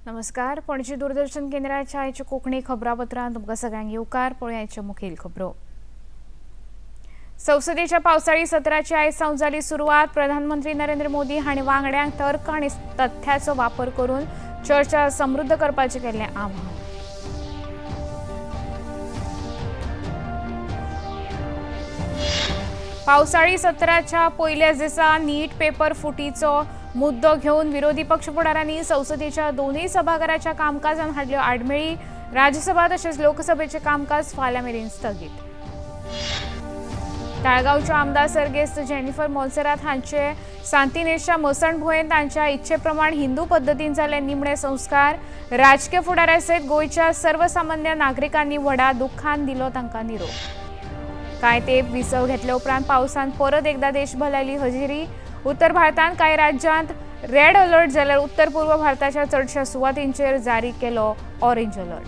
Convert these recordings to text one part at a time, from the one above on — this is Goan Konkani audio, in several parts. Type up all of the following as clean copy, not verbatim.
नमस्कार, पणजी दूरदर्शन केंद्राच्या आयच्या कोंकणी खबरापत्रांत तुमकां सगळ्यांक येवकार. पळोवया आयच्यो मुखेल खबरो. संसदेच्या पावसाळी सत्राची आयज सावन जाली सुरवात. प्रधानमंत्री नरेंद्र मोदी हांणी वांगड्यांक तर्क आनी तथ्याचो वापर करून चर्चा समृद्ध करपाचें केल्लें आवाहन. पावसाळी सत्राच्या पयल्याच दिसा नीट पेपर फुटीचो मुद्दो घेवन विरोधी पक्ष फुडारांनी संसदेच्या दोनूय सभाघराच्या कामकाजान हाडल्यो आडमेळी. राज्यसभा तशेंच लोकसभेचें कामकाज फाल्यां मेरेन स्थगीत. ताळगांवच्यो आमदार सर्गेस्त जेनिफर मोन्सेरात हांचे सांतिनेजच्या मसणभुंयेंत तांच्या इच्छेप्रमाण हिंदू पद्दतीन जाल्ले निमणे संस्कार. राजकीय फुडाऱ्या सयत गोंयच्या सर्वसामान्य नागरिकांनी व्हडा दुख्खान दिलो तांकां निरोप. कांय तेंप विसव घेतले उपरांत पावसान परत एकदा देशभर हजेरी. उत्तर भारतांत कांय राज्यांत रेड अलर्ट जाल्यार उत्तर पूर्व भारताच्या चडशा सुवातींचेर जारी केलो ऑरेंज अलर्ट.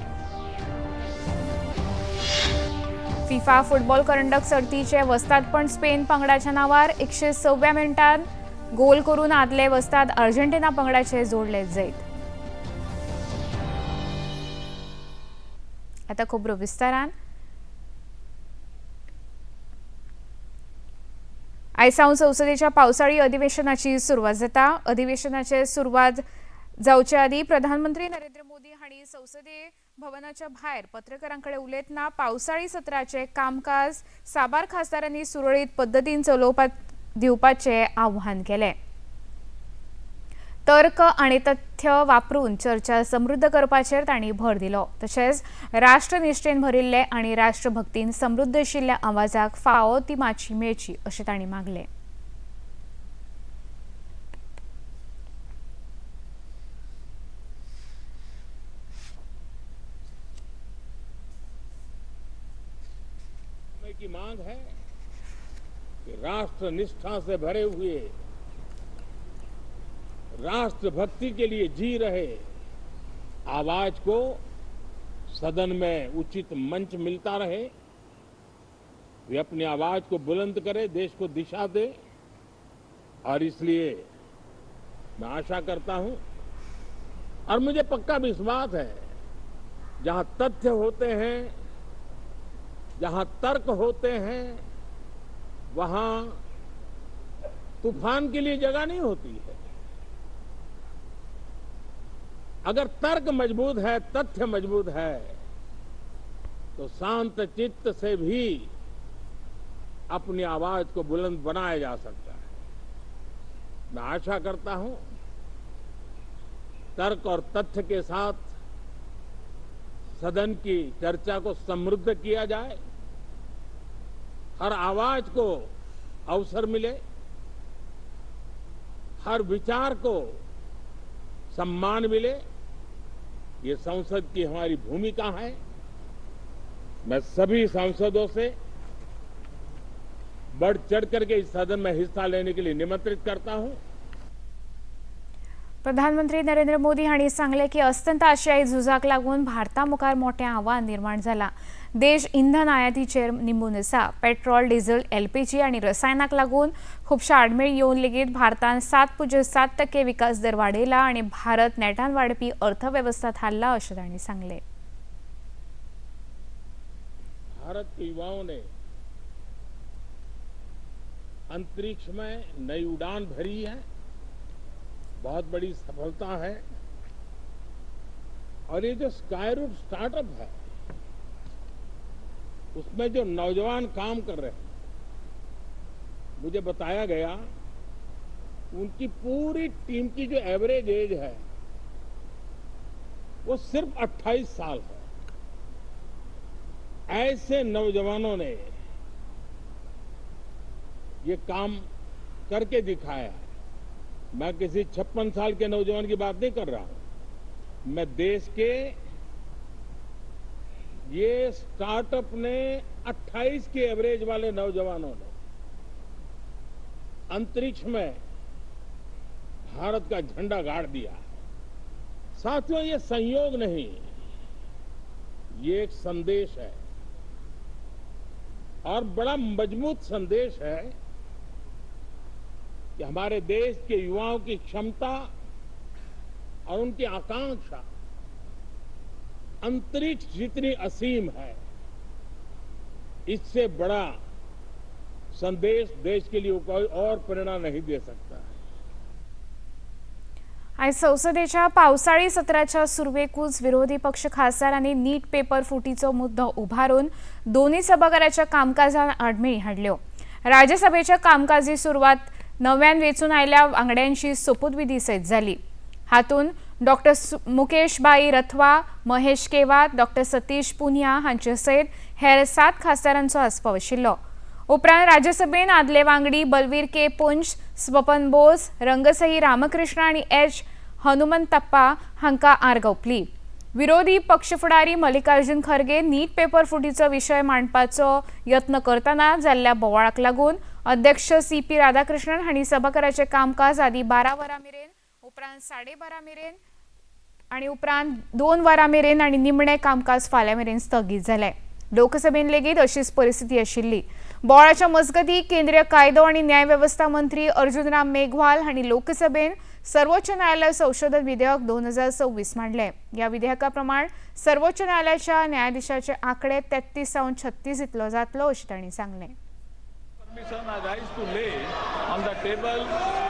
फिफा फुटबॉल करंडक सर्तीचे वस्तादपण स्पेन पंगडाच्या नांवार. 106व्या मिनटान गोल करून आदले वस्ताद अर्जेंटिना पंगडाचे जोडले जैत. आता खबरो विस्तारान. आयज सावन संसदेच्या पावसाळी अधिवेशनाची सुरवात जाता. अधिवेशनाचे सुरवात जावचे आदीं प्रधानमंत्री नरेंद्र मोदी हांणी संसदे भवनाच्या भायर पत्रकारां कडेन उलयतना पावसाळी सत्राचे कामकाज साबार खासदारांनी सुरळीत पद्दतीन चलोवपाक दिवपाचें आव्हान केलें. तर्क आनी तथ्य वापरून चर्चा समृद्ध करपाचेर तांणी भर दिलो. तशेंच राष्ट्रनिश्ठेन भरिल्ले आनी राष्ट्रभक्तीन समृद्ध आशिल्ल्या आवाजाक फावो ती माची मेळची अशें तांणी मागलें. की मांग है कि राष्ट्रनिष्ठा से भरे हुए, राष्ट्रभक्ति के लिए जी रहे आवाज को सदन में उचित मंच मिलता रहे, वे अपनी आवाज को बुलंद करे, देश को दिशा दे। और इसलिए मैं आशा करता हूं और मुझे पक्का विश्वास है, जहां तथ्य होते हैं, जहां तर्क होते हैं, वहां तूफान के लिए जगह नहीं होती है। अगर तर्क मजबूत है, तथ्य मजबूत है, तो शांत चित्त से भी अपनी आवाज को बुलंद बनाया जा सकता है। मैं आशा करता हूं, तर्क और तथ्य के साथ सदन की चर्चा को समृद्ध किया जाए, हर आवाज को अवसर मिले, हर विचार को सम्मान मिले। ये संसद की हमारी भूमिका है। मैं सभी सांसदों से बढ़ चढ़ करके इस सदन में हिस्सा लेने के लिए निमंत्रित करता हूं। प्रधानमंत्री नरेंद्र मोदी हांणी सांगलें की अस्तंत आशियाई झुजाक लागून भारता मुखार मोठें आव्हान निर्माण जालां. देश इंधन आयातीचेर निंबून आसा. पेट्रोल, डिझल, एलपीजी आनी रसायनाक लागून खुबश्या आडमेळी येवन लेगीत भारतान 7.7% विकास दर वाडयला आनी भारत नेटान वाडपी अर्थवेवस्था थारला अशें तांणी सांगलें. भारत के युवाओं ने अंतरिक्ष में नई उड़ान भरी है, बहुत बड़ी सफलता है। और ये जो स्काईरूट स्टार्टअप है, उसमें जो नौजवान काम कर रहे हैं, मुझे बताया गया उनकी पूरी टीम की जो एवरेज एज है वो सिर्फ 28 साल है। ऐसे नौजवानों ने ये काम करके दिखाया है। मैं किसी 56 साल के नौजवान की बात नहीं कर रहा हूं। मैं देश के ये स्टार्टअप ने 28 के एवरेज वाले नौजवानों ने अंतरिक्ष में भारत का झंडा गाड़ दिया है। साथियों, ये संयोग नहीं, ये एक संदेश है और बड़ा मजबूत संदेश है कि हमारे देश के युवाओं की क्षमता और उनकी आकांक्षा अंतरिक्ष जितनी असीम है, इससे बड़ा संदेश देश के लिए कोई और प्रेरणा नहीं दे सकता है। आयज संसदेच्या पावसाळी सत्राच्या सुरवेकूच विरोधी पक्ष खासदारांनी नीट पेपर फुटीचो मुद्दो उभारून दोन्ही सभाघराच्या कामकाजान आडमेळी हाडल्यो। राज्यसभेच्या कामकाजी सुरवात नव्यान वेंचून आयल्या वांगड्यांची सोपूतविधी सयत जाली। हातूंत डॉक्टर मुकेश बाई रथवा, महेश केवात, डॉक्टर सतीश पुनिया हांचे सयत हेर 7 खासदारांचो आस्पाव आशिल्लो। उपरांत राज्यसभेन आदले वांगडी बलवीर के पुंज, स्वपन बोस, रंगसही रामकृष्ण आनी एच हनुमंतप्पा हांकां आर्गां ओंपली। विरोधी पक्ष फुडारी मल्लिकार्जुन खरगे नीट पेपर फुटीचो विशय मांडपाचो यत्न करतना जाल्ल्या बोवाळाक लागून अध्यक्ष सी पी राधाकृष्णन हांणी सभाघराचें कामकाज आदी 12 वरां मेरेन, उपरांत 12:30 मेरेन आनी उपरांत 2 वरां मेरेन आनी निमणें कामकाज फाल्यां मेरेन स्थगीत जालें। लोकसभेन लेगीत अशीच परिस्थिती आशिल्ली। बोवाळाच्या मजगती केंद्रीय कायदो आनी न्याय वेवस्था मंत्री अर्जुन राम मेघवाल हांणी लोकसभेन सर्वोच्च न्यायालय संशोधन विधेयक 2026 मांडलें। ह्या विधेयका प्रमाण सर्वोच्च न्यायालयाच्या न्यायाधीशाचे आंकडे 33 सावन 36 इतलो जातलो अशें तांणी सांगलें। Permission I rise to lay on the table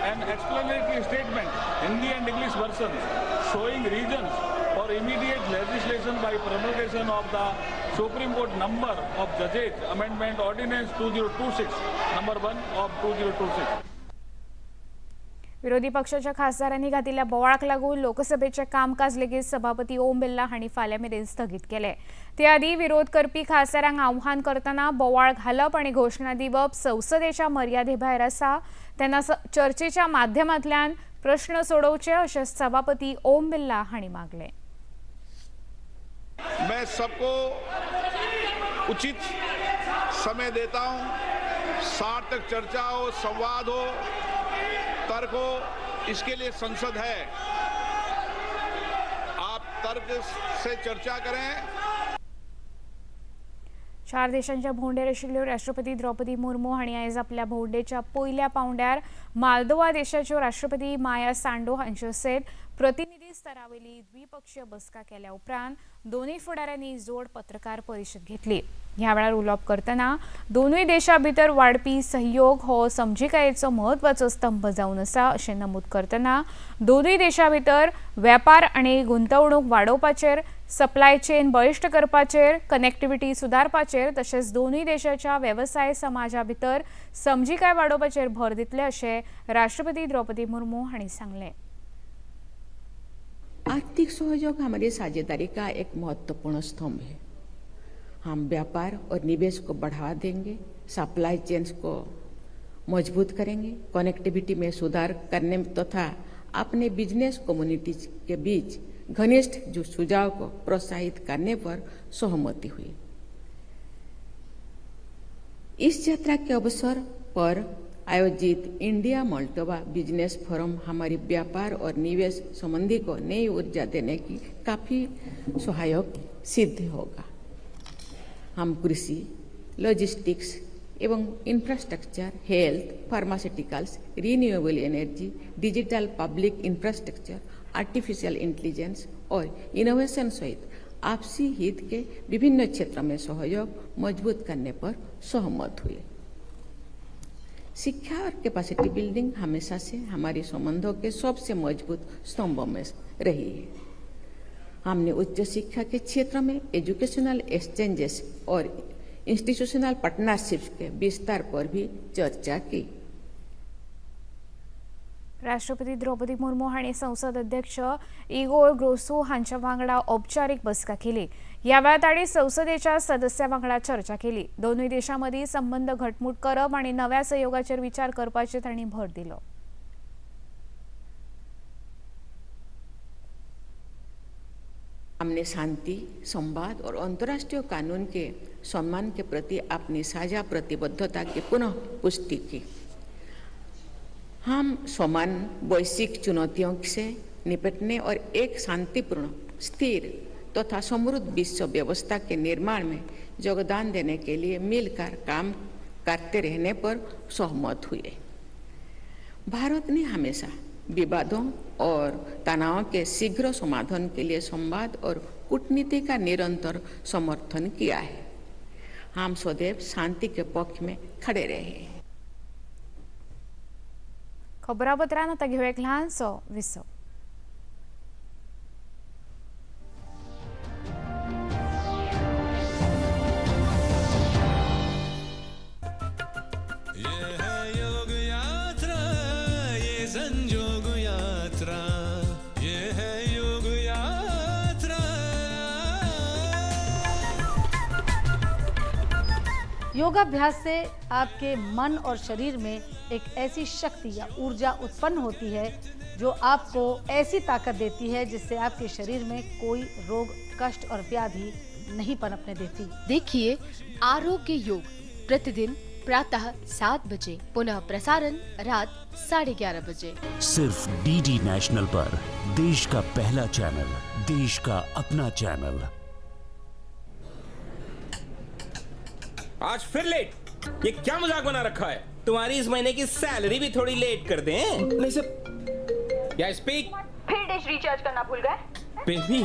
an explanatory statement, Hindi and English versions, showing reasons for immediate legislation by promulgation of the Supreme Court number of Judges Amendment Ordinance 2026, number 1 of 2026. विरोधी पक्षाच्या खासदारांनी घातिल्ल्या बोवाळाक लागून लोकसभेचें कामकाज लेगीत सभापती ओम बिर्ला हांणी फाल्यां मेरेन स्थगीत केलें। ते आदीं विरोध करपी खासदारांक आव्हान करतना बोवाळ घालप आनी घोशणा दिवप संसदेच्या मर्यादे भायर आसा, तेन्ना चर्चेच्या माध्यमांतल्यान प्रश्न सोडोवचे अशें सभापती ओम बिर्ला हांणी मागलें। मैं सबको उचित समय देता हूं, सार्थक चर्चा हो, संवाद हो, तर्क हो, इसके लिए संसद है। आप तर्क से चर्चा करें। 4 देशांच्या भोंवडेर आशिल्ल्यो राष्ट्रपती द्रौपदी मुर्मू हांणी आयज आपल्या भोंवडेच्या पयल्या पांवड्यार माल्दोवा देशाच्यो राष्ट्रपती माया सांडो हांचे सयत प्रतिनिधी स्तरावयली द्विपक्षीय बसका केल्या उपरांत दोनूय फुडाऱ्यांनी जोड पत्रकार परिशद घेतली। ह्या वेळार उलोवप करतना दोनूय देशां भितर वाडपी सहयोग हो समजिकायेचो म्हत्वाचो स्तंभ जावन आसा अशें नमूद करतना दोनूय देशां भितर वेपार आनी गुंतवणूक वाडोवपाचेर, सप्लाय चेन बळिश्ट करपाचेर, कनेक्टिविटी सुदारपाचेर तशेंच दोनूय देशाच्या वेवसाय समाजा भितर समजिकाय वाडोवपाचेर भर दितले अशें राष्ट्रपती द्रौपदी मुर्मू हांणी सांगलें। आर्थिक सहयोग हमारी साझेदारी का एक महत्वपूर्ण स्तंभ है। हम व्यापार और निवेश को बढ़ावा देंगे, सप्लाई चेन्स को मजबूत करेंगे, कनेक्टिविटी में सुधार करने तथा अपने बिजनेस कम्युनिटीज के बीच घनिष्ठ जो सुझाव को प्रोत्साहित करने पर सहमति हुई। इस यात्रा के अवसर पर आयोजित इंडिया मोल्डोवा बिजनेस फोरम हमारी व्यापार और निवेश संबंधी को नई ऊर्जा देने की काफ़ी सहायक सिद्ध होगा। हम कृषि, लॉजिस्टिक्स एवं infrastructure, health, pharmaceuticals, renewable energy, digital public infrastructure, artificial intelligence और इनोवेशन सहित आपसी हित के विभिन्न क्षेत्रों में सहयोग मजबूत करने पर सहमत हुए। शिक्षा और कैपेसिटी बिल्डिंग हमेशा से हमारे संबंधों के सबसे मजबूत स्तंभों में रही है। हमने उच्च शिक्षा के क्षेत्र में एजुकेशनल एक्सचेंजेस और इंस्टीट्यूशनल पार्टनरशिप्स के विस्तार पर भी चर्चा की। राष्ट्रपती द्रौपदी मुर्मू हांणी संसद अध्यक्ष इगोर ग्रोसू हांच्या वांगडा औपचारीक बसका केली। ह्या वेळार तांणी संसदेच्या सदस्या वांगडा चर्चा केली। दोनूय देशां मदीं संबंद घटमूट करप आनी नव्या सहयोगाचेर विचार करपाचेर तांणी भर दिलो। हमने शांति, संवाद और अंतर्राष्ट्रीय कानून के सम्मान के प्रति अपनी साझा प्रतिबद्धता की पुनः पुष्टि की। हम समान वैश्विक चुनौतियों से निपटने और एक शांतिपूर्ण, स्थिर तथा समृद्ध विश्व व्यवस्था के निर्माण में योगदान देने के लिए मिलकर काम करते रहने पर सहमत हुए। भारत ने हमेशा विवादों और तनाव के शीघ्र समाधान के लिए संवाद और कूटनीति का निरंतर समर्थन किया है। हम सदैव शांति के पक्ष में खड़े रहे हैं। खबरापत्रांत आतां घेवया एक ल्हानसो विसव। ये है योग यात्रा, ये संजोग यात्रा, ये है योग यात्रा। योगाभ्यास से आपके मन और शरीर में एक ऐसी शक्ति या ऊर्जा उत्पन्न होती है जो आपको ऐसी ताकत देती है जिससे आपके शरीर में कोई रोग, कष्ट और व्याधि नहीं पनपने देती। देखिए आरोग्य योग प्रतिदिन प्रातः 7 बजे, पुनः प्रसारण रात 11:30 बजे। सिर्फ डीडी नेशनल पर, देश का पहला चैनल, देश का अपना चैनल। आज फिर लेट, ये क्या मजाक बना रखा है? तुम्हारी इस महीने की सैलरी भी थोड़ी लेट कर दें। नहीं सर, या स्पीक। फिर डिश रिचार्ज करना भूल गए? बेबी,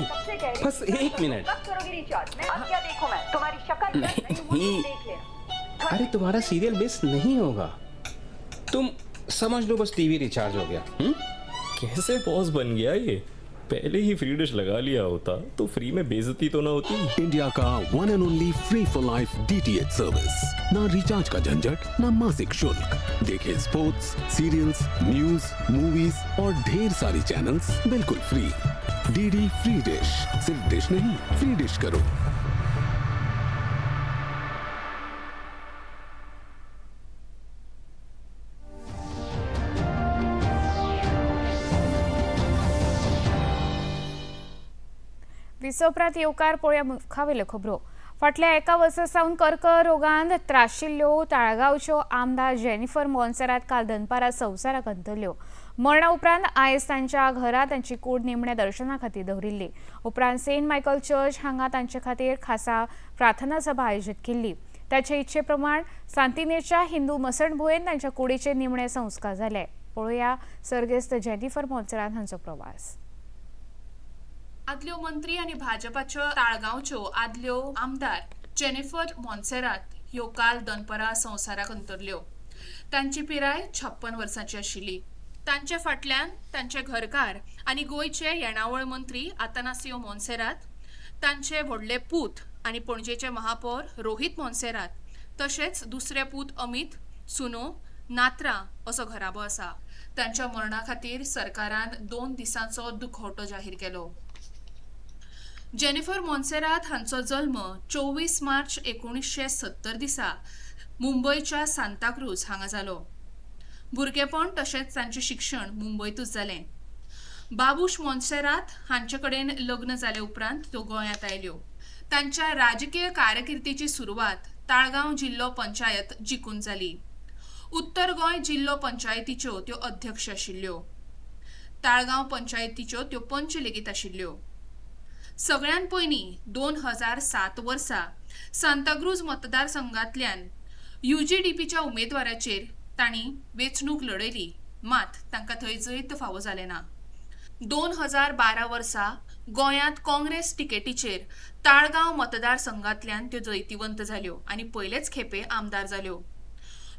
बस एक मिनट। कब करोगी रिचार्ज? मैं अब क्या देखूं, मैं तुम्हारी शक्ल नहीं। देख लेना। अरे तुम्हारा सीरियल मिस नहीं होगा, तुम समझ लो बस टीवी रिचार्ज हो गया। कैसे बॉस बन गया ये? पहले ही फ्री डिश लगा लिया होता तो फ्री में बेइज्जती तो ना होती। इंडिया का one and only free for life DTH service. ना रिचार्ज का झंझट, ना मासिक शुल्क। देखें स्पोर्ट्स, सीरियल्स, न्यूज, मूवीज और ढेर सारी चैनल्स बिल्कुल फ्री। डीडी फ्री डिश, सिर्फ डिश नहीं, फ्री डिश करो। विसवप्रांत येवकार पळोवया मुखावेल्यो खबरो। फाटल्या एका वर्सा सावन कर्करोगान त्राशिल्ल्यो ताळगांवच्यो आमदार जेनिफर मोन्सेरात काल दनपारां संवसाराक अंतरल्यो। मरणा उपरांत आयज तांच्या घरा तांची कूड निमण्या दर्शना खातीर दवरिल्ली। उपरांत सेंट मायकल चर्च हांगा तांचे खातीर खासा प्रार्थना सभा आयोजीत केल्ली। ताचे इच्छे प्रमाण सांतिनेच्या हिंदू मसणभुंयेन तांच्या कुडीचे निमणे संस्कार जाले। पळोवया सर्गेस्त जेनिफर मोन्सेरात हांचो प्रवास। आदल्यो मंत्री आनी भाजपाच्यो ताळगांवच्यो आदल्यो आमदार जेनिफर मोन्सेरात ह्यो काल दनपरां संवसाराक अंतरल्यो। तांची पिराय 56 वर्सांची आशिल्ली। तांचे फाटल्यान तांचे घरकार आनी गोंयचे येणावळ मंत्री आतानासियो मोन्सेरात, तांचे व्हडले पूत आनी पणजेचे महापौर रोहित मोन्सेरात, तशेंच दुसरे पूत अमित, सुनो, नात्रा असो घराबो आसा। तांच्या मरणा खातीर सरकारान 2 दिसांचो दुखवटो जाहीर केलो। जेनिफर मोन्सेरात हांचो जल्म 24 मार्च 1970 दिसा मुंबयच्या सांताक्रूज हांगा जालो। भुरगेपण तशेंच तांचें शिक्षण मुंबयतूच जालें। बाबूश मोन्सेरात हांचे कडेन लग्न जाले उपरांत त्यो गोंयांत आयल्यो। तांच्या राजकीय कारकिर्दीची सुरवात ताळगांव जिल्लो पंचायत जिखून जाली। उत्तर गोंय जिल्लो पंचायतीच्यो त्यो अध्यक्ष आशिल्ल्यो। ताळगांव पंचायतीच्यो त्यो पंच लेगीत आशिल्ल्यो। सगळ्यान पयलीं 2007 वर्सा सांताक्रूज मतदारसंघांतल्यान UGDPच्या उमेदवाराचेर तांणी वेंचणूक लढयली, मात तांकां थंय जैत फावो जालें ना। 2012 वर्सा गोंयांत काँग्रेस तिकेटीचेर ताळगांव मतदारसंघांतल्यान त्यो जैतिवंत जाल्यो आनी पयलेच खेपे आमदार जाल्यो।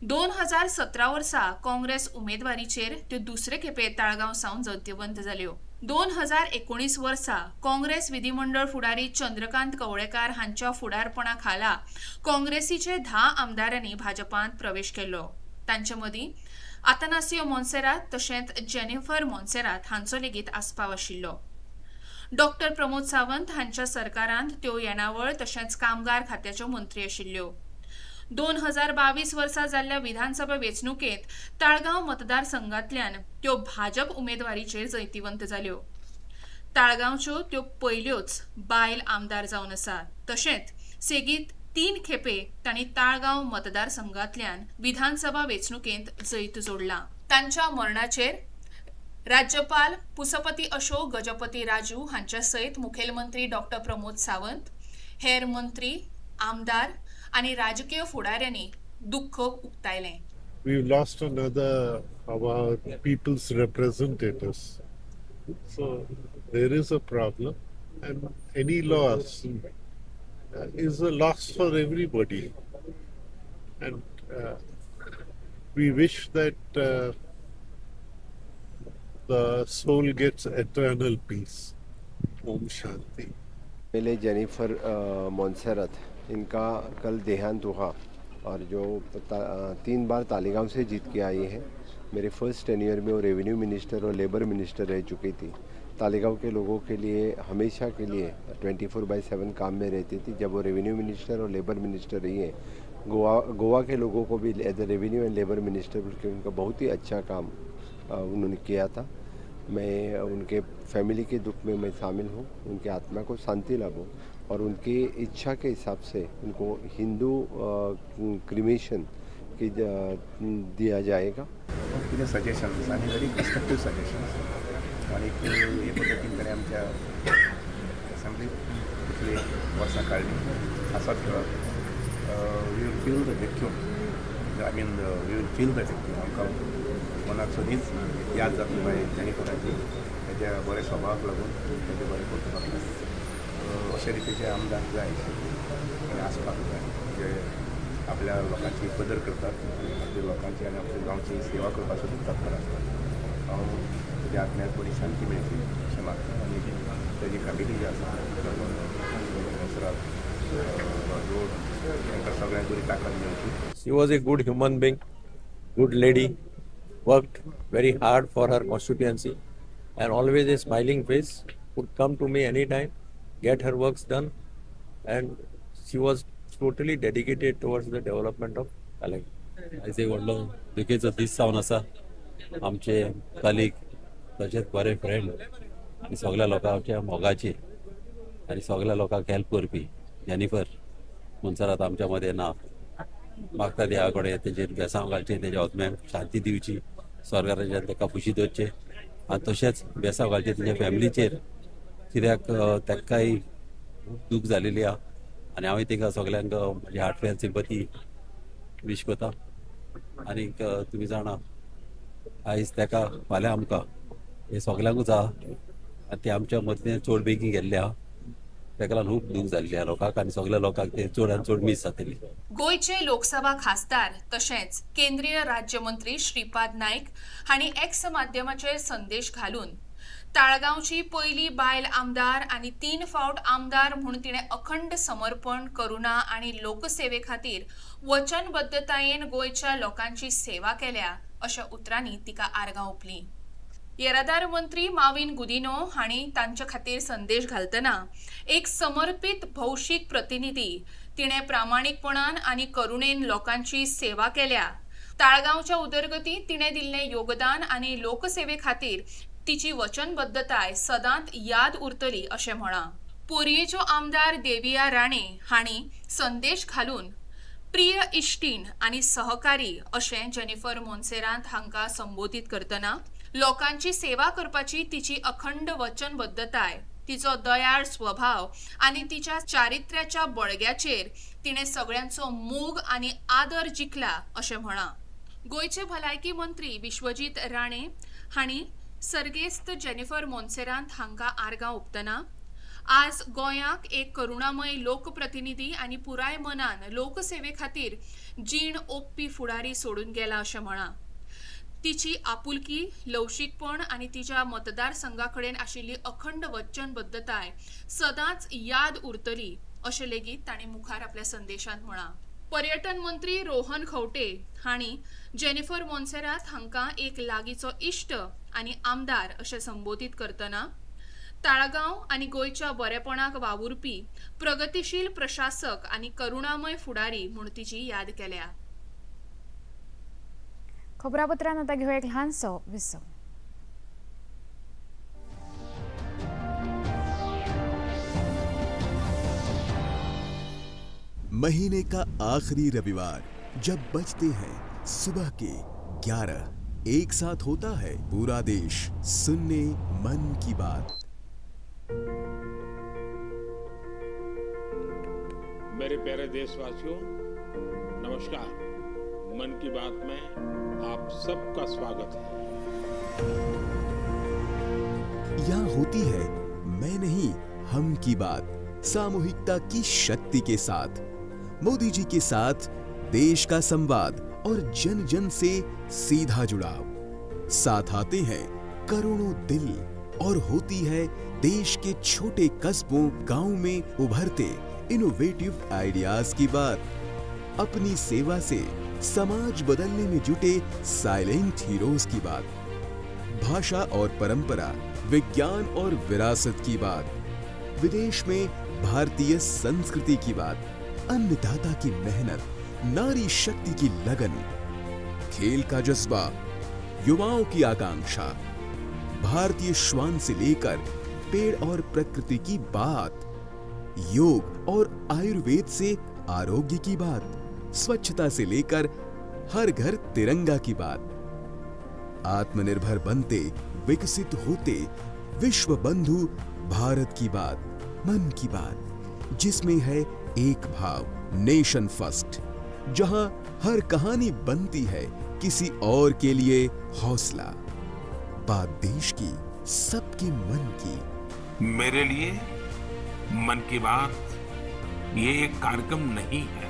2017 वर्सा काँग्रेस उमेदवारीचेर त्यो दुसरे खेपे ताळगांव सावन जैतिवंत जाल्यो। 2019 वर्सा काँग्रेस विधिमंडळ फुडारी चंद्रकांत कवळेकार हांच्या फुडारपणा खाला काँग्रेसीचे 10 आमदारांनी भाजपांत प्रवेश केलो। तांचे मदीं आतानासियो मोन्सेरात तशेंच जेनिफर मोन्सेरात हांचो लेगीत आस्पाव आशिल्लो। डॉक्टर प्रमोद सावंत हांच्या सरकारांत त्यो येणावळ तशेंच कामगार खात्याच्यो मंत्री आशिल्ल्यो। 2022 वर्सा जाल्ल्या विधानसभा वेंचणुकेंत ताळगांव मतदारसंघांतल्यान त्यो भाजप उमेदवारीचेर जैतिवंत जाल्यो। ताळगांवच्यो त्यो पयल्योच बायल आमदार जावन आसात। तशेंच सेगीत 3 खेपे तांणी ताळगांव मतदारसंघांतल्यान विधानसभा वेंचणुकेंत जैत जोडलां। तांच्या मरणाचेर राज्यपाल पुसपती अशोक गजपती राजू हांच्या सयत मुखेलमंत्री डॉक्टर प्रमोद सावंत, हेर मंत्री, आमदार आनी राजकीय फुडाऱ्यांनी दुख्ख उक्तायलें। We've lost another of our people's representatives. So there is a problem, and any loss is a loss for everybody. And we wish that the soul gets eternal peace. Om Shanti. पहले जेनिफर मोन्सेरत, इनका कल देहांत हुआ और जो 3 बार तालीगांव से जीत के आई है। मेरे फर्स्ट टेन्योर में वो रेवेन्यू मिनिस्टर और लेबर मिनिस्टर रह चुकी थी। तालीगांव के लोगों के लिए हमेशा के लिए 24/7 काम में रहती थी। जब वो रेवेन्यू मिनिस्टर और लेबर मिनिस्टर रही है, गोवा के लोगों को भी as a revenue and labour minister उनका बहुत ही अच्छा काम उन्होंने किया था। मैं उनके फैमिली के दुख में मैं शामिल हूँ। उनके आत्मा को शांति लाभो और उनकी इच्छा के हिसाब से उनको हिंदू क्रिमेशन की दिया जाएगा। कितें सजेशन्स आनी व्हेरी कन्स्ट्रक्टीव सजेशन्स आनी हे पद्दतीन ताणें आमच्या असेंब्लीत इतलीं वर्सां काडलीं हांसत खेळत. We will feel the vacuum, I mean we will feel the vacuum. आमकां मनाक सदींच याद जातली बाय जेनिफराची, ताच्या बऱ्या स्वभावाक लागून, ताच्या बऱ्या कर्तुपाक लागून. अशे रितीचे आमदार जाय आनी आसपाक जाय, जे आपल्या लोकांची कदर करतात आनी आपल्या लोकांची आनी आपल्या गांवची सेवा करपाक सुद्दां तत्पर आसतात. हांव ताच्या आत्म्याक बरी शांती मेळची अशें मागता आनी ताजी फॅमिली जी आसा मोन्सेरात रोड तांकां सगळ्यांक बरी ताकद मेळची. She was a good human being, good lady, worked very hard for her constituency and always a smiling face, would come to me anytime, get her works done, and she was totally dedicated towards the development of Taleigao. आयज एक व्हडलो दुखेचो दीस जावन आसा. आमचे कलीग तशेंच बरे फ्रेंड आनी सगळ्या लोकांच्या मोगाचे आनी सगळ्या लोकांक हेल्प करपी जेनिफर मोन्सेरात आमच्या मदें ना. मागता देवा कडेन तेजेर बेसांव घालचें, तेज्या आत्म्याक शांती दिवची, स्वर्गाराज्यान ताका खुशी दवरचें आनी तशेंच बेसांव घालचें तेज्या फॅमिलीचेर, कित्याक तांकांय खूब दूख जालेली आहा आनी हांवें तांकां सगल्यांक म्हजी हार्टफेल्ट सिंपती वीश करता. आनीक तुमी जाणा आयज ताका फाल्यां आमकां हें सगल्यांकूच आहा आनी ते आमच्या मदलें चड बेगीन गेल्ले आहा, ताका लागून खूब दूख जाल्ली आहा लोकांक आनी सगल्या लोकांक ते चड आनी चड मीस जातली. गोंयचे लोकसभा खासदार तशेंच केंद्रीय राज्यमंत्री श्रीपाद नायक हांणी एक्स माध्यमाचेर संदेश घालून ताळगांवची पयली बायल आमदार आनी 3 फावट आमदार म्हूण तिणें अखंड समर्पण, करुणा आनी लोकसेवे खातीर वचनबद्धतायेन गोंयच्या लोकांची सेवा केल्या अशा उतरांनी तिका आर्गां ओंपलीं. येरादार मंत्री माविन गुदिनो हांणी तांचे खातीर संदेश घालतना एक समर्पीत भौशीक प्रतिनिधी, तिणें प्रामाणीकपणान आनी करुणेन लोकांची सेवा केल्या. ताळगांवच्या उदरगतींत तिणें दिल्लें योगदान आनी लोकसेवे खातीर तिची वचनबद्धताय सदांच याद उरतली अशें म्हळां. पोरयेच्यो आमदार देविया राणे हांणी संदेश घालून प्रिय इश्टीण आनी सहकारी अशें जेनिफर मोन्सेरात हांकां संबोधीत करतना लोकांची सेवा करपाची तिची अखंड वचनबद्धताय, तिचो दयाळ स्वभाव आनी तिच्या चारित्र्याच्या बळग्याचेर तिणें सगळ्यांचो मोग आनी आदर जिखला अशें म्हळां. गोंयचे भलायकी मंत्री विश्वजीत राणे हांणी सर्गेस्त जेनिफर मोन्सेरात हांकां आर्गां ओंपतना आज गोंयाक एक करुणामय लोकप्रतिनिधी आनी पुराय मनान लोकसेवे खातीर जीण ओंपपी फुडारी सोडून गेला अशें म्हळां. तिची आपुलकी, लवचीकपण आनी तिच्या मतदारसंघा कडेन आशिल्ली अखंड वचनबद्धताय सदांच याद उरतली अशें लेगीत तांणी मुखार आपल्या संदेशांत म्हळां. पर्यटन मंत्री रोहन खंवटे हांणी जेनिफर मोन्सेरात हांकां एक लागींचो इश्ट आनी आमदार अशें संबोधीत करतना ताळगांव आनी गोंयच्या बरेपणाक वावुरपी प्रगतीशील प्रशासक आनी करुणामय फुडारी म्हूण तिची याद केल्या. खबरापत्रांत आतां घेवया एक ल्हानसो विसव. महीने का आखिरी रविवार जब बजते हैं सुबह के 11, एक साथ होता है पूरा देश सुनने मन की बात। मेरे प्यारे देशवासियों, नमस्कार। मन की बात में आप सबका स्वागत है। यहाँ होती है मैं नहीं हम की बात, सामूहिकता की शक्ति के साथ। मोदी जी के साथ देश का संवाद और जन जन से सीधा जुड़ाव। साथ आते हैं करोड़ों दिल और होती है देश के छोटे कस्बों गांव में उभरते इनोवेटिव आइडियाज की बात। अपनी सेवा से समाज बदलने में जुटे साइलेंट हीरोज की बात। भाषा और परंपरा, विज्ञान और विरासत की बात, विदेश में भारतीय संस्कृति की बात, अन्नदाता की मेहनत, नारी शक्ति की लगन, खेल का जज्बा, युवाओं की आकांक्षा, भारतीय श्वान से लेकर पेड़ और प्रकृति की बात, योग और आयुर्वेद से आरोग्य की बात, स्वच्छता से लेकर हर घर तिरंगा की बात, आत्मनिर्भर बनते विकसित होते विश्व बंधु भारत की बात, मन की बात, जिसमें है एक भाव, नेशन फर्स्ट, जहां हर कहानी बनती है किसी और के लिए हौसला। बात देश की, सबके मन की। मेरे लिए मन की बात ये एक कार्यक्रम नहीं है,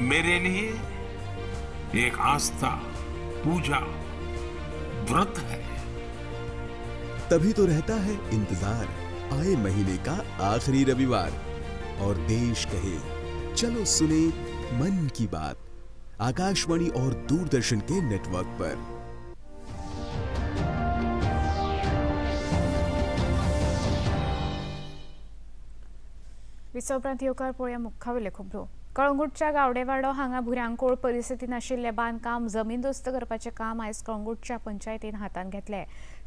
मेरे लिए एक आस्था, पूजा, व्रत है। तभी तो रहता है इंतजार आए महीने का आखिरी रविवार, और देश कहे चलो सुने मन की बात, आकाशवाणी और दूरदर्शन के नेटवर्क पर। विसवप्रांत येवकार पळोवया मुखावेल्यो खबरो. कळंगूटच्या गावडेवाडो हांगा भुरयांकोळ परिस्थितीन आशिल्लें बांदकाम जमीनदोस्त करपाचें काम आयज कळंगूटच्या पंचायतीन हातांत घेतलें.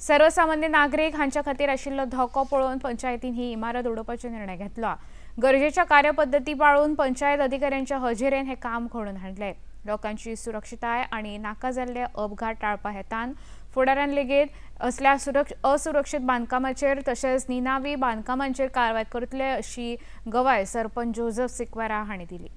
सर्वसामान्य नागरीक हांच्या खातीर आशिल्लो धोको पळोवन पंचायतीन ही इमारत उडोवपाचो निर्णय घेतलो. गरजेच्या कार्यपद्दती पाळून पंचायत अधिकाऱ्यांच्या हजेरेन हें काम घडोवन हाडलें. लोकांची सुरक्षिताय आनी नाका जाल्ले अपघात टाळपा हेतान फुडारान लेगीत असल्या असुरक्षीत बांदकामाचेर तशेंच निनावी बांदकामांचेर कारवाय करतले अशी गवाय सरपंच जोजफ सिक्वेरा हांणी दिली.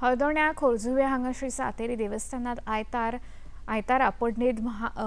हळदोण्या खोर्जुवे हांगा श्री सातेरी देवस्थानात आयतारा पंडित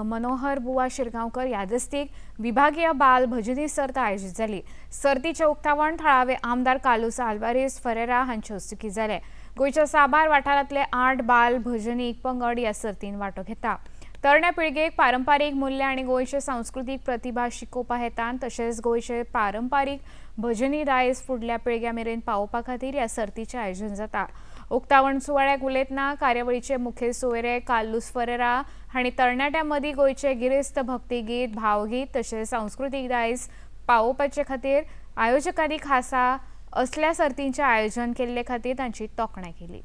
मनोहर बुवा शिरगांवकर यादस्तीक विभागीय बाल भजनी सर्त आयोजित जाली. सर्तीचें उक्तावण थळावे आमदार कार्लुस आल्वारीस फरेरा हांचे हस्तुकीं जालें. गोंयच्या साबार वाठारांतले 8 बाल भजनी पंगड ह्या सर्तीन वांटो घेता. तरण्या पिळगेक पारंपारीक मूल्यां आनी गोंयचे सांस्कृतीक प्रतिभा शिकोवपा हेतान तशेंच गोंयचे पारंपारीक भजनी दायज फुडल्या पिळग्यां मेरेन पावोवपा खातीर ह्या सर्तीचें आयोजन जाता. उक्तावण सुवाळ्याक उलयतना कार्यावळीचे मुखेल सोयरे कार्लुस फरेरा हांणी तरणाट्यां मदीं गोंयचे गिरेस्त भक्तीगीत, भावगीत तशेंच सांस्कृतीक दायज पावोवपाचे खातीर आयोजकांनी खासा असल्या सर्तींचें आयोजन केल्ले खातीर तांची तोखणाय केली.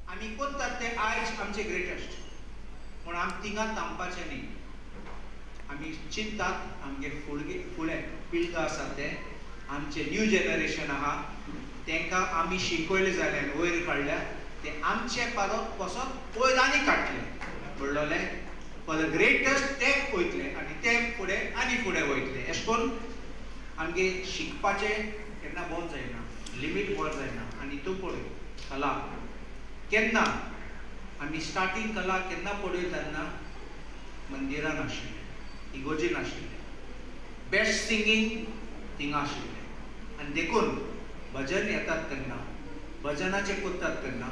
आमी करतात ते आयज आमचे ग्रेटस्ट म्हूण आमी थिंगा थांबपाचें न्ही. आमी चिंतात आमगे फुडें पिळगां आसा ते आमचे न्यू जनरेशन आहा तांकां आमी शिकयलें जाल्यार वयर काडल्या ते आमचे पारोत पसत वयर आनी काडटले म्हणलोलें फॉर the greatest ते वयतले आनी ते फुडें आनी फुडें वयतले. अशें करून आमगे शिकपाचें केन्ना बंद जायना, लिमीट बंद जायना. आनी तूं पळय कला केन्ना आमी स्टार्टींग कला केन्ना पळय तेन्ना मंदिरान आशिल्लें, इगोजीन आशिल्लें, बेस्ट सिंगींग थिंगा आशिल्लें. आनी देखून भजन येतात तेन्ना, भजनाचें करतात तेन्ना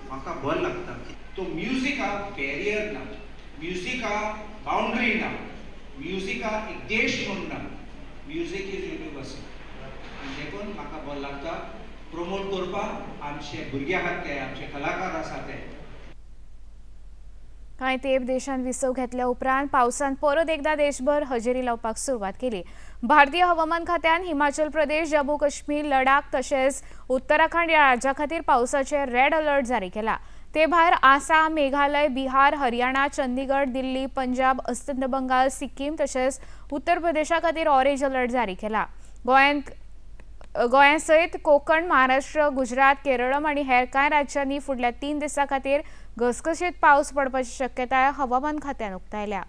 म्हाका बरें लागता. तो म्युजिका बॅरियर ना, म्युजिका बाउंड्री ना, म्युजिका एक देश म्हूण ना, म्युजीक is universal. आनी देखून म्हाका बरें लागता प्रमोट करपाक आमचे भुरगे आहात ते, आमचे कलाकार आसा ते. कांय तेंप देशांत विसव घेतल्या उपरांत पावसान परत एकदा देशभर हजेरी लावपाक सुरवात केली. भारतीय हवामान खात्यान हिमाचल प्रदेश, जम्मू काश्मीर, लडाख तशेंच उत्तराखंड ह्या राज्या खातीर पावसाचे रेड अलर्ट जारी केला. ते भायर आसाम, मेघालय, बिहार, हरियाणा, चंदीगड, दिल्ली, पंजाब, अस्तंत बंगाल, सिक्कीम तशेंच उत्तर प्रदेशा खातीर ऑरेंज अलर्ट जारी केला. गोंया सयत कोकण, महाराष्ट्र, गुजरात, केरळम आनी हेर कांय राज्यांनी फुडल्या 3 दिसां खातीर घसघशीत पावस पडपाची शक्यताय हवामान खात्यान उक्तायल्या.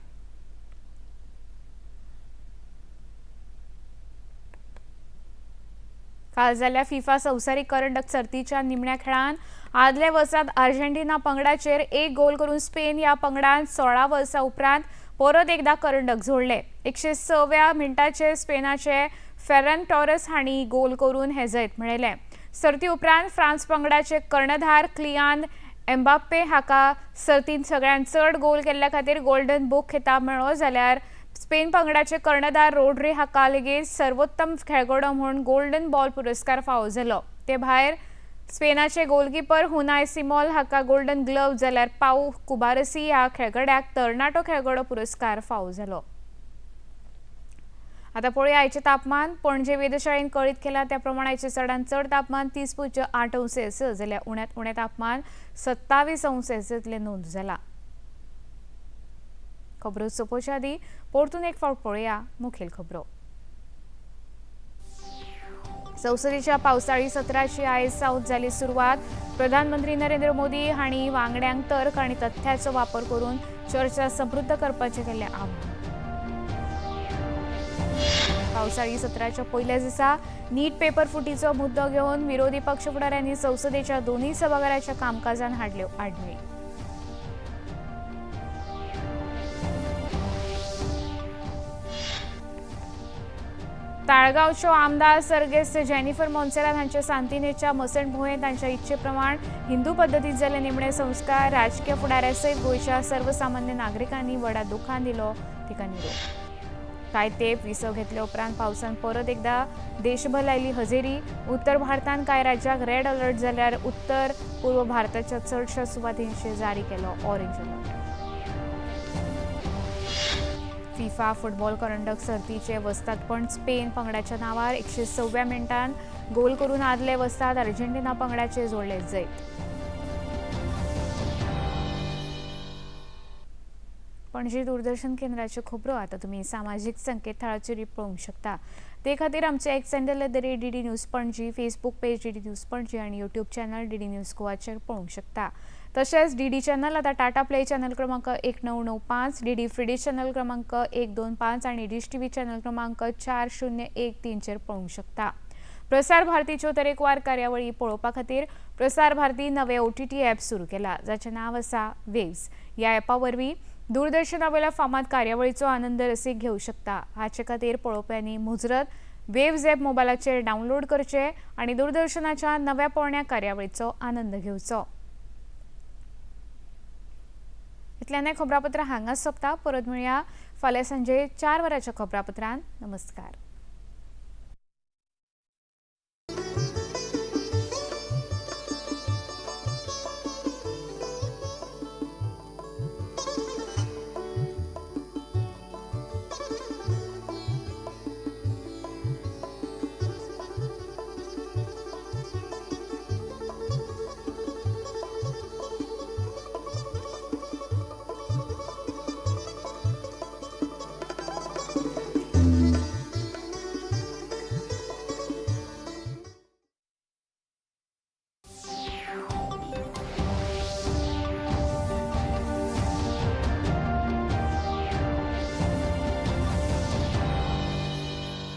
काल जाल्ल्या फिफा संवसारीक करंडक सर्तीच्या निमण्या खेळान आदल्या वर्सांत आर्जेंटिना पंगडाचेर 1 गोल करून स्पेन ह्या पंगडान 16 वर्सां उपरांत परत एकदा करंडक जोडले. 106व्या मिनटाचेर स्पेनाचे फेरन टॉरस हांणी गोल करून हे जैत मेळयलें. सर्ती उपरांत फ्रांस पंगडाचे कर्णधार क्लियान एम्बाप्पे हाका सर्तींत सगळ्यांत चड गोल केल्ल्या खातीर गोल्डन बूक खिताब मेळ्ळो, जाल्यार स्पेन पंगडाचे कर्णधार रोड्री हाका लेगीत सर्वोत्तम खेळगडो म्हूण गोल्डन बॉल पुरस्कार फावो जालो. ते भायर स्पेनाचे गोलकीपर हुनाय सिमॉल हाका गोल्डन ग्लव, जाल्यार पाऊ कुबारसी ह्या खेळगड्याक तरणाटो खेळगडो पुरस्कार फावो जालो. आता पळोवया आयचें तापमान. पणजे वेधशाळेन कळीत केलां त्या प्रमाण आयचें चडांत चड तापमान 30.8 अंश सेल्सियस जाल्यार उण्यांत उणें तापमान 27 अंश सेल्सियस इतलें नोंद जालां. खबरो सोंपोवच्या आदीं परतून एक फावट पळोवया मुखेल खबरो. संसदेच्या पावसाळी सत्राची आयज सावन जाली सुरवात. प्रधानमंत्री नरेंद्र मोदी हांणी वांगड्यांक तर्क आनी तथ्याचो वापर करून चर्चा समृद्ध करपाचें केल्लें आवाहन. पावसाळी सत्राच्या पयल्या दिसा नीट पेपर फुटीचो मुद्दो घेवन विरोधी पक्ष फुडाऱ्यांनी संसदेच्या दोनूय सभाघराच्या कामकाजान हाडल्यो आडमेळी. ताळगांवच्यो आमदार सर्गेस्त जेनिफर मोन्सेरात हांच्या सांतिनेच्या मसणभुंयेंत तांच्या इच्छेप्रमाण हिंदू पद्दतीत जाल्ले निमणे संस्कार राजकीय फुडाऱ्या सयत गोंयच्या सर्वसामान्य नागरिकांनी व्हडा दुखान दिलो तिका निरोप. कांय तेंप विसव घेतल्या उपरांत पावसान परत एकदा देशभर लायली हजेरी. उत्तर भारतांत कांय राज्यांक रेड अलर्ट जाल्यार उत्तर पूर्व भारताच्या चडशा सुवातींचेर जारी केलो ऑरेंज अलर्ट. फिफा फुटबॉल करंडक सर्तीचे वस्तादपण स्पेन पंगडाच्या नांवार 106व्या मिनटान गोल करून आदले वस्ताद अर्जेंटिना पंगडाचे जोडले जैत. पणजी दूरदर्शन केंद्राच्यो खबरो आतां तुमी सामाजीक संकेतथळाचेर पळोवंक शकता. ते खातीर आमचे X handle @DD News Panaji, Facebook page DD News Panaji आनी यूट्यूब चॅनल DD news गोवाचेर पळोवंक शकता. तशेंच DD channel आतां टाटा प्ले चॅनल क्रमांक 1995, DD free dish channel क्रमांक 125 आनी डिश टीव्ही चॅनल क्रमांक 4013 चेर पळोवंक शकता. प्रसार भारतीच्यो तरेकवार कार्यावळी पळोवपा खातीर प्रसार भारती नवे OTT app सुरू केला, जाचें नांव आसा वेव्स. ह्या ॲपा वरवीं दूरदर्शना वयल्या फामाद कार्यावळीचो आनंद रसीक घेवं शकता. हाचे खातीर पळोवप्यांनी मुजरत वेव्स ॲप मोबायलाचेर डावनलोड करचें आनी दूरदर्शनाच्या नव्या पोरण्या कार्यावळीचो आनंद घेवचो. इतल्यान खबरापत्र हांगाच सोंपता. परत मेळया फाल्यां सांजे 4 वरांच्या खबरापत्रान. नमस्कार.